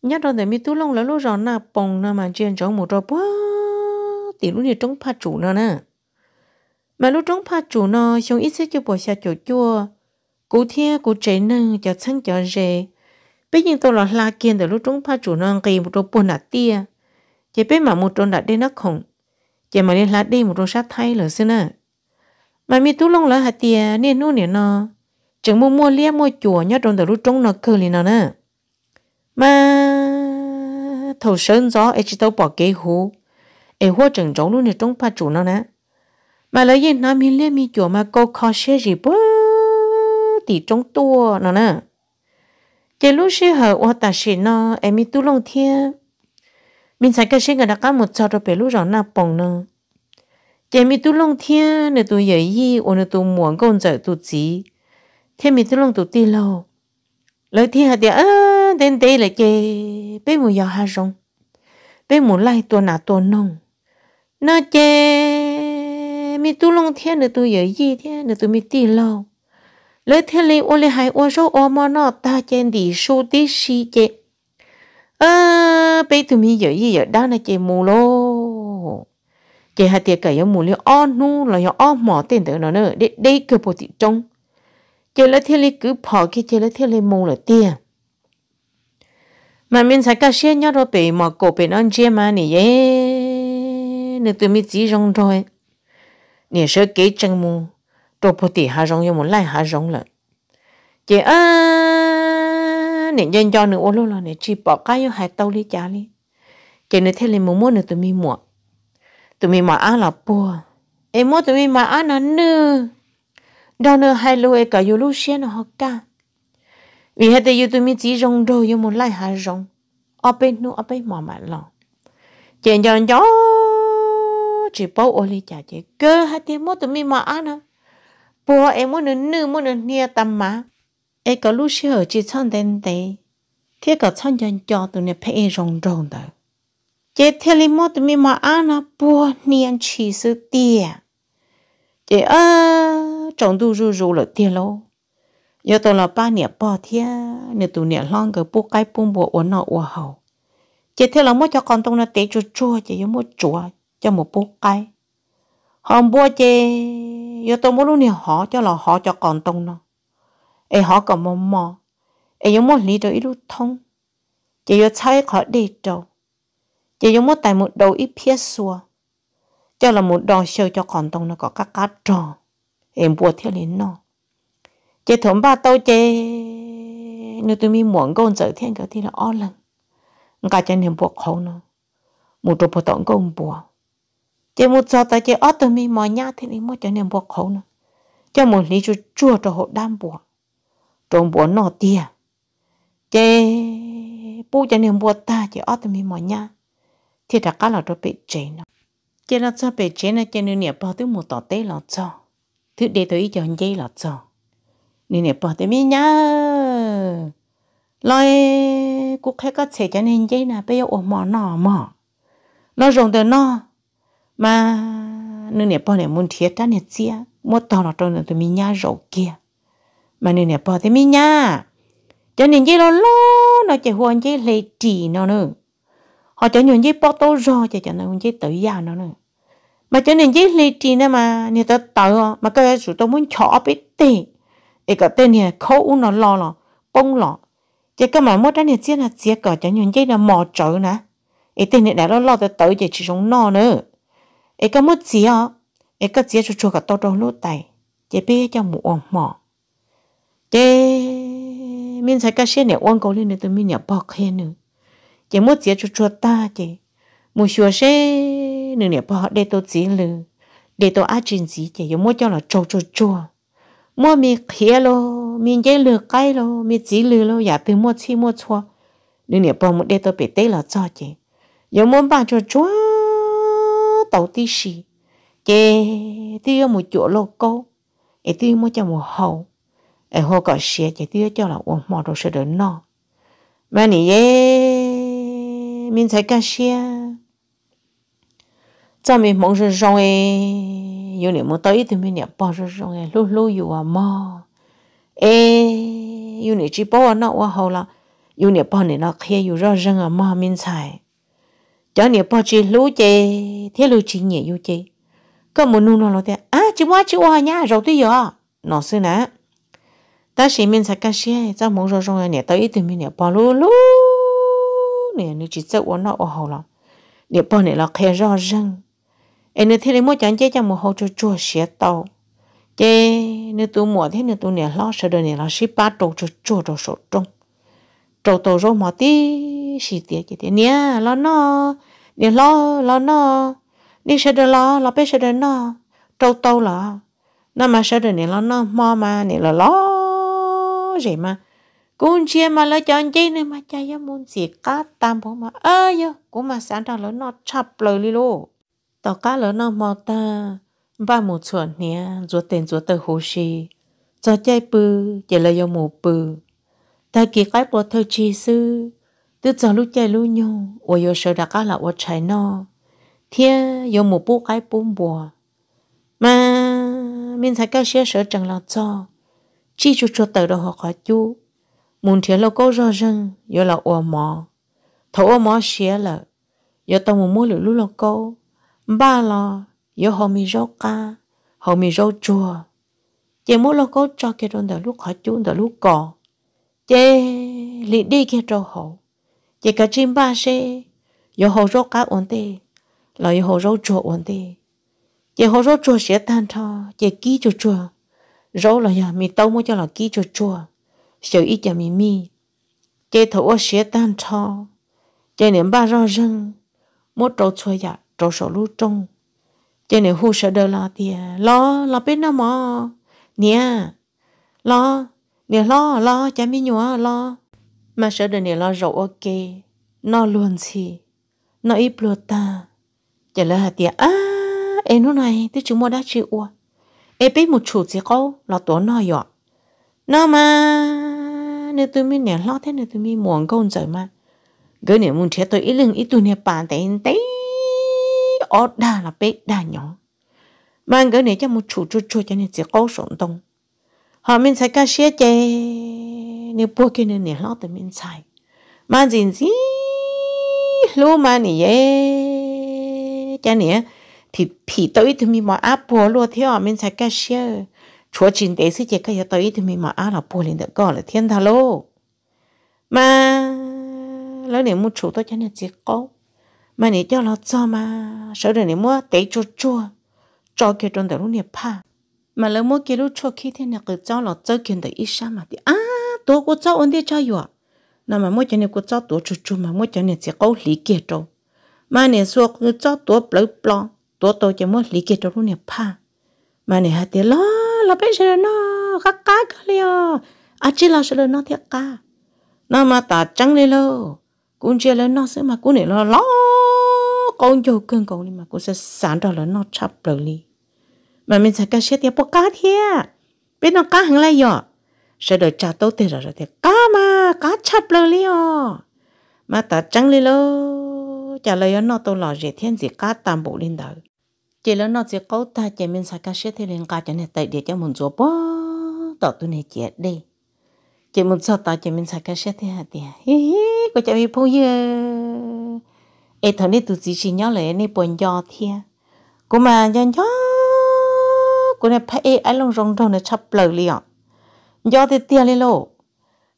Nyob rau ntawm me tub Looj lawv lub zos Naj Poos no mas ntsia ntsoov mus rau puag tim lub niag roob Phaj Tsum no na. Mas lub roob Phaj Tsum no xyoo ib txhiab cuaj puas xya caum cuaj, kuv thiab kuv tsev neeg cov txheeb cov ze, peb yeej tau los hla kiag ntawm lub roob Phaj Tsum no nqis mus rau puag nram tiaj, ces peb mam mus rau nram dej Nab Khoom, ces mam li hla dej mus rau sab Thaib lawm xwb na. Mas me tub Looj lawv hais tias niaj hnub nim no tseem muaj muaj liab muaj cuam nyob rau ntawm lub roob no kawg li no na. Mas thaum sawv ntxov es tsis tau pom kev huv, es huab tseem ntsoov lub niag roob Phaj Tsum no na, mas lawv yeej hnav me liab me cuam mas kau kho siab zis puag tim roob tuaj no na. Ces lub sij hawm uas tam sim no es me tub Looj thiab me ntxhais Kaj Siab nkawd rov qab mus txog rau pem lub zos Naj Poos no, ces me tub Looj thiab nws tus yawm yij uas nws tus muam nkauj ntxawm tus txiv thiab me tub Looj tus tij laug, lawv thiaj hais tias, Ntev ntev lawm ces peb mus yos hav zoov, peb mus laij tua nas tua noog no. Ces me tub Looj thiab nws tus yawm yij thiab nws tus me tij laug, lawv thiaj li ua li hais ua zaub ua mov noj tag ces ntim su tib si ces peb tug me yawm yij yawm dab no ces mus lauj. Ces hais tias kom yuav mus li ob hnub los yog ob hmos tej ntawd no na, deb deb kawg puag tim roob, ces lawv thiaj li kwv phom kiag ces lawv thiaj li mus lawm tiag. Mas me ntxhais Kaj Siab nyob rau pem mos kaum pem no ntsia mas nim yog nws tus me txiv zoo nraug, niam sawv kev tsees mus rau puag tim hav zoov yuav mus laij hav zoov lawm. Ces niam nco nco nws ua luaj los nws tsis pom qab yuav hais tau li cas li. Ces nws thiaj li mus muab nws tus me muam, tus me mos ab los puag, es muab tus me mos ab no nwj, nrog nws hais lus es kom yus lub siab no ho kaj. Vim hais tias yus tus me txiv zoo nraug yuav mus laij hav zoov, ob peb hnub ob peb hmos mam los. Ces nco nco tsis paub ua li cas ces kawg hais tias muab tus me mos ab no puag es muab nws nwj muab nws hnia tas mav, es kom lub sij hawm tsis txhob ntev ntev, thiab kom txhob nco nco tus niag pheej ej zoo nraug ntawd. Ces thiaj li muab tus me mos ab no puag hnia ntshis xwb tiag. Ces tsaus ntuj zuj zus lawm tiag lauj, yuav tau los pab niam pog thiab nws tus niam hlob nkawd pub qaib pub npua ua noj ua haus. Ces thiaj los muab cov qos ntoo no tev tsuag tsuag ces yuav muab tsuav coj mus pub qaib. Ho npua ces yuav tau muab lub niag hov coj los hov cov qos ntoo no, es hov kom mos mos, es yuav muab hliv rau ib lub thoob, ces yuav txhawb ib qhov dej rau, ces yuav muab tais mus dau ib phiab xua coj los mus do xyaw cov qos ntoo no kom qab qab rog, es npua thiaj li noj. Ces thaum npaj tau ces nws tus me muam nkauj ntxawm thiab nkawd thiaj li ob leeg nqa cov niag npua qhauv no mus rau puag tom nkauj npua. Ces mus txog tod ces ob tug me mos nyab thiaj li muab cov niag npua qhauv no coj mus hliv tsuag tsuag rau hauv dab npua rau npua noj tiag. Ces pub cov niag npua tag ces ob tug me mos nyab thiaj rov qab los rau pem tsev no. Ces los txog pem tsev no ces nws niam pog twb mus tom teb los txog, twb de tau ib co nceb los txog. Nws niam pog tias, Me nyab, los kuv qhia koj txhem cov niag nceb na peb yuav ua hmo noj mog. Los zaum ntawm no mas nws niam pog niam mus nrhiav rab niag txiab muab tog los rau nws tus me nyab zaum kiag. Mas nws niam pog tias, Me nyab, cov niag nceb loj loj no ces hu ua nceb hle ris no na, ho cov nyuag nceb pob taub zog ces cov nceb tawv yaj no na. Mas cov niag nceb hle ris na mas niag tawv tawv mas koj yuav tsum tau muab nchos ob peb teg es kom tej niag khaub ub no lo los poob los, ces koj mam muab rab niag txiab no txiav kom cov nyuag nceb no mos tsawv na, es tej niag daim loj loj tawv tawv ces tsis zoo noj na. Es koj muab txiav, es koj txiav tsuag tsuag kom tau rau lub tais, ces peb coj mus ua hmo. Ces me ntxhais Kaj Siab niam ua nkaus li nws tus me niam pog qhia nws, ces muab txiav tsuag tsuag tag ces mus xyuas seb nws niam pog de tau txiv lws, de tau dab tsi ntxiv ces yuav muab coj los tsau tsuag tsuag. Muab me qhiav los me nceb lwg qaib los me txiv lws los yam twg muaj txhij muaj txhua, nws niam pog mus de tau pem teb los txog ces yuav muab npaj tsuag tsuag tau tib si, ces twb yuav mus cuam lauj kaub, es twb yuav muab coj mus hau, es hau kom siav ces twb yuav coj los ua hmo rau sawv daws noj. Mas nim yog me ntxhais Kaj Siab txoj me hmoov zoo zoo, yus nim mus tau ib tug me niam pog zoo zoo hlub hlub yus mog, es yus nim tsis paub ua noj ua haus los yus niam pog niam los qhia yus zoj zeeg os mog me ntxhais. Cov niam pog tsis hlub ces thiab luag tsis nyiam yus ces koj mus nug no los tias, a, tsis muaj dab tsi ua nyab, zaum twb yog no xwb na. Tab sis me ntxhais Kaj Siab, txoj hmoov zoo zoo niam tau ib tug me niam pog hlub hlub, nws tsis txawj ua noj ua haus los niam pog niam los qhia zoj zeeg, es nws thiaj li muab cov nceb coj mus hau tsuag tsuag siav tau. Ces nws tus muam thiab nws tus niam hlob sawv daws niam los sib pab rau tsuag tsuag rau saum rooj, rau tau zaub mov tib si tiav ces tias, niam los noj, niam hlob los noj, nej sawv daws los los peb sawv daws noj, rau tau los. No mas sawv daws niam los noj hmo mas niam los los zem mas kuv ntsia mas lawv cov nceb no mas cas yuav mus ntxim qab tag npaum mas, yog kuv mas xav nrog lawv noj tshaj plaws li lauj. Tom qab lawv noj hmo tag, npaj mus txhuam hniav ntxuav tes ntxuav taw huv si, txog caij pw ces lawv yuav mus pw. Tag kis qaib qua thawj tsig xwb, twb txog lub caij lub nyoog uas yuav sawv rov qab los ua tshais noj thiab yuav mus pub qaib pub npua. Mas me ntxhais Kaj Siab sawv tsees los txog, tsij tsuag tsuag taws rau hauv qhov cub, mus nrhiav lauj kaub zoj zeeg yuav los ua mov. Thaum ua mov siav lawm, yuav tau mus muab lwm lub lauj kaub, npaj los yuav hau me zaub qab, hau me zaub tsuag, ces muab lauj kaub tso kiag rau ntawm lub qhov cub ntawm lub kos, ces hliv dej kiag rau hauv, ces kav tsij npaj seb yuav hau zaub qab ua ntej los yuav hau zaub tsuag ua ntej. Ces hau zaub tsuag siav tag nrho, ces kib tsuag tsuag zaub los yog me taub muab coj los kib tsuag tsuag, xyaw ib co me mij. Ces thaum ua siav tag nrho, ces niam npaj zoj zeeg, muab rau txhua yam rau saum lub rooj. Ces niam hu sawv daws los tias, los los peb noj mov, niam, los, niam hlob los, cov me nyuam los. Mas sawv daws niam los zaum ua ke, noj luag ntxhi, noj ib pluag tag, ces lawv hais tias, ab, es hnub no twb tsis muaj dab tsi ua, es peb mus tshum txiv qaub los tuav noj yom. No mas nws tus me niam hlob thiab nws tus me muam nkauj ntxawm mas nkawd niam mus nrhiav tau ib leeg ib tug niag pas ntev ntev ob dag los peb dag nyob, mas nkawd niam coj mus tshum tsuag tsuag cov niag txiv qaub saum ntoo. Ho me ntxhais Kaj Siab ces nws puag kiag nws niam hlob tus me ntxhais, mas ntxim ntxim hlub mas niam yeej, cas niam phim phim tau ib tug me mos ab puag luaj thiab os me ntxhais Kaj Siab. Tshuav tsis ntev xwb ces koj yuav tau ib tug me mos ab los puag li ntawm koj lawm thiab ntag lauj. Mas lawv niam mus tshum tau cov niag txiv qaub, mas niam coj los txog mas sawv daws niam muab tev tsuag tsuag tso kiag rau ntawm lub niag phaj. Mas lawv muab kiag lub tshuaj khib thiab niag qws txob los txawb kiag ntawm ib sab mas tias, ab, tuav kua txob ua ntej tso yuam. No mas muab cov niag kua txob tuav tsuag tsuag mas muab cov niag txiv qaub hliv kiag rau. Mas niam xuas qws txob tuav plawv plo, tuav tau ces muab hliv kiag rau lub niag phaj. Mas niam hais tias, los los peb sawv daws noj, qab qab kawg li os, ab tsi los sawv daws noj thiaj qab. No mas tam tseeb li lauj, kuv ntsia lawv noj xwb mas kuv niam los los qaub ncaug kawg nkaus li mas kuv xav xav nrog lawv noj tshaj plaws li. Mas me ntxhais Kaj Siab tias, puas qab thiab, peb noj qab heev lawm yom. Sawv daws tsa taub teg zom zaws tias, qab mas qab tshaj plaws li os. Mas tam tseeb li lauj, cas lawv yuav noj tau lom zem thiab ntxim qab tag npaum li ntawd. Ces lawv noj txiv qaub tag ces me ntxhais Kaj Siab thiaj li nqa cov niag tais diav coj mus ntxuav puag tom tus niag ciav dej. Ces mus txog tod ces me ntxhais Kaj Siab thiaj hais tias, hi hi, kuv cov me phooj ywg, es thaum nej tus txiv tsis nyob lawm nej puas nco thiab? Kuv mas nco nco kuv niag phab ej aib looj zoo nraug nws tshaj plaws li os. Nco tiag tiag li lauj.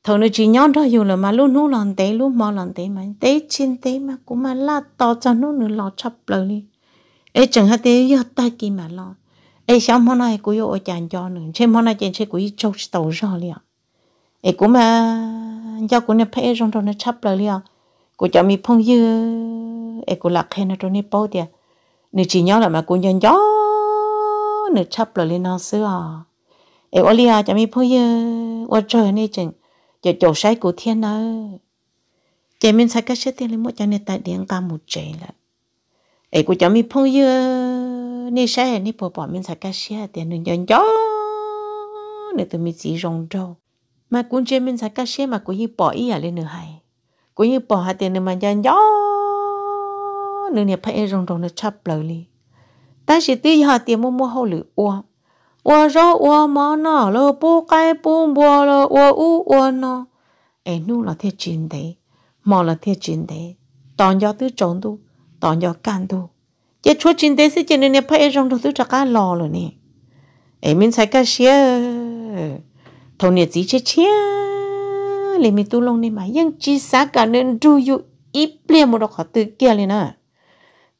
Thaum nws tsis nyob nrog yus lawm mas lub hnub los ntev lub hmo los ntev mas ntev tsis ntev mas kuv mas laj tos txog hnub nws los tshaj plaws li. Es tseem hais tias yog tag kis mam los, es xyov hmo no kuv yuav ua cas nco nws, ntshe hmo no ces ntshe kuv yeej tsaug tsis tau zog li os. Es kuv mas nco kuv niag phab ej zoo nraug nws tshaj plaws li os. Kuv cov me phooj ywg, es kuv lam qhia no rau nej paub tias nws tsis nyob lawm mas kuv nco nco nws tshaj plaws li no xwb os. Es ua li os cov me phooj ywg, ua tsaug nej tseem caum caum saib kuv thiab nawb. Ces me ntxhais Kaj Siab thiaj li muab cov niag tais diav nqa mus tsev lawm. Es kuv cov me phooj ywg, nej saib nej puas pom me ntxhais Kaj Siab tias nws nco nco nws tus me txiv zoo nraug. Mas kuv ntsia me ntxhais Kaj Siab mas kuv yeej pom ib yam li nws hais. Kuv yeej pom hais tias nws mas nco nco nws niag phab ej zoo nraug nws tshaj plaws li. Tab sis twb yog hais tias muaj muaj hauj lwm ua, ua zaub ua mov noj los pub qaib pub npua los ua ub ua no, es hnub los thiaj tsis ntev, hmo los thiaj tsis ntev, tos nco twb tsaus ntuj, tos nco kaj ntug, ces tshuav tsis ntev xwb ces nws niam phauj Ej Zoo Nraug twb rov qab los lawm ne. Es me ntxhais Kaj Siab, thaum niam txiv tshiab tshiab li me tub Looj nej mas yeej tsis xav kom nws nrug yus ib pliag mus rau qhov twg kiag li na.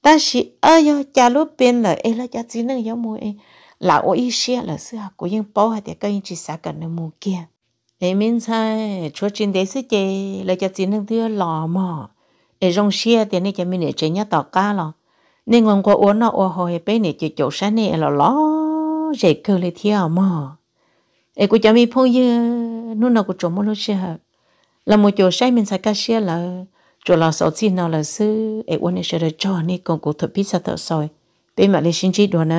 Tab sis yog cas lub pe ntawm es lawv cov txiv neej yuav mus lam ua ib siab lawm xwb, kuv yeej paub hais tias koj yeej tsis xav kom nws mus kiag. Es me ntxhais, tshuav tsis ntev xwb ces lawv cov txiv neej twb los mog. Es zoo siab tias nej cov me niam tsev nyob tom qab los nej nquag nquag ua noj ua haus, peb niam caum caum saib nej los los zem kawg li thiab mog. Es kuv cov me phooj ywg, hnub no kuv tsuas muaj lub sij hawm los mus caum saib me ntxhais Kaj Siab lawv tsuas los xaus txij no lawm xwb, es ua nej sawv daws tsaug nej koom kuv thaum pib txog thaum xaus, peb mam li sib ntsib dua na.